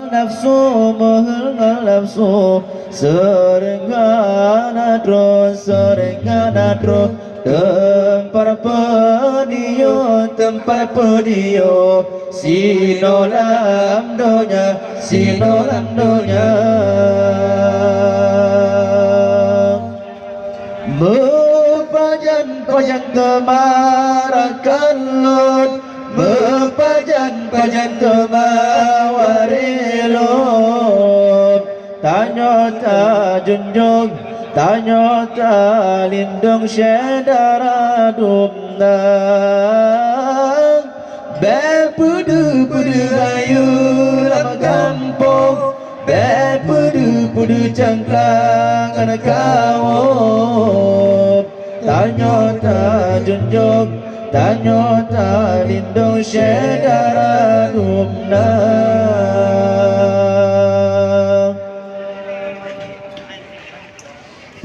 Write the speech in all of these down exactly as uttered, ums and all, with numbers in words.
Nafsu, meuheueh ngon nafsu, seuring hana troh, seuring hana troh, teumpat peudiyuh, teumpat peudiyuh, sinoe lam donya, sinoe lam donya. Meupajan-pajan teuma rakan lôn, meupajan-pajan teuma waréh lôn. Tanyoe tajunjung, tanyoe talindong syedara dumnang. Bék peudeuh-peudeuh ayeueng lam gampông, bék peudeuh-peudeuh cangklang ngon kawöm. Tanyoe tajunjung, tanyoe talindong syedara dumnang.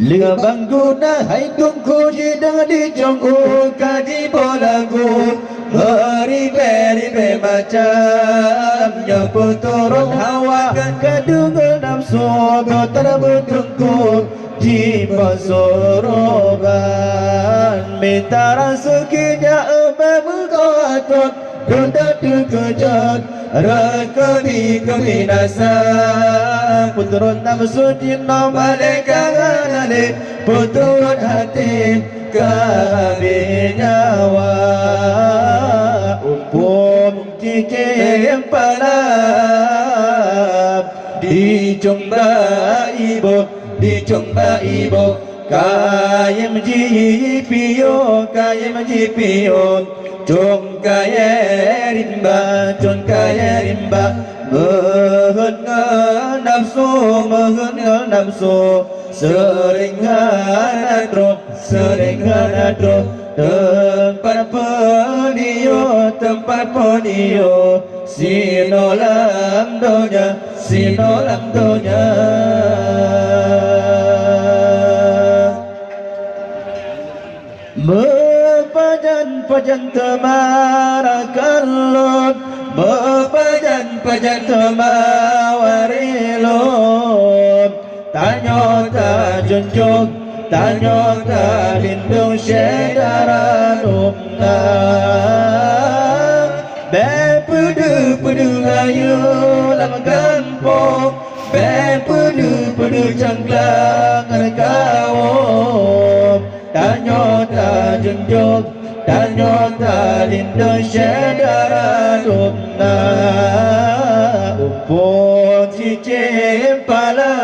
Lheueh ban guna hai teungku jidong di cong u ka jiboh lagu, meuribée-ribée macam nyoe peuturot hawa, ka deungon nafsu, boh tara beuteungku jiboh suroban. Mita raseuki jak ubé meugoe thon, Rot that teukeujot, rot keubi-keubi nasa. Peuturot nafsu jinoe malaikat hana lé, peuturot até ka habéh nyawa. Umpung cicém pala, di cong bak iboh, di cong bak iboh. Kayém jipiôh, kayém jipiôh, cong kayée rimba, cong kayée rimba. Meuheuet ngon nafsu, meuheuet ngon nafsu, seuring hana troh, seuring hana troh, teumpat peudiyuh, teumpat peudiyuh. Sinoe lam donya, sinoe lam donya. Meupajan-pajan teuma rakan lôn, meupajan-pajan teuma waréh lôn. Tanyoe tajunjung, tanyoe talindong syedara dumnang. Bék peudeuh-peudeuh ayeueng lam gampông, bék peudeuh-peudeuh cangklang ngon kawöm. Tanyoe tajunjung, tanyoe talindong syedara dumnang. Umpung cicém pala,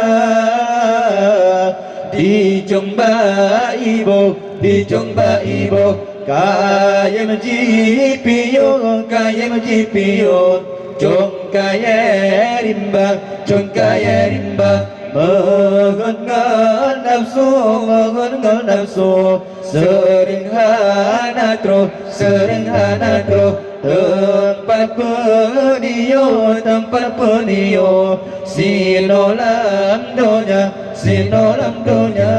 di cong bak iboh, di cong bak iboh. Kayém jipiôh, kayém jipiôh, cong kayée rimba, cong kayée rimba. Meuheuet ngon nafsu, meuheuet ngon nafsu, seuring hana troh, seuring hana troh, teumpat peudiyuh, teumpat peudiyuh. Sinoe lam donya, sinoe lam donya.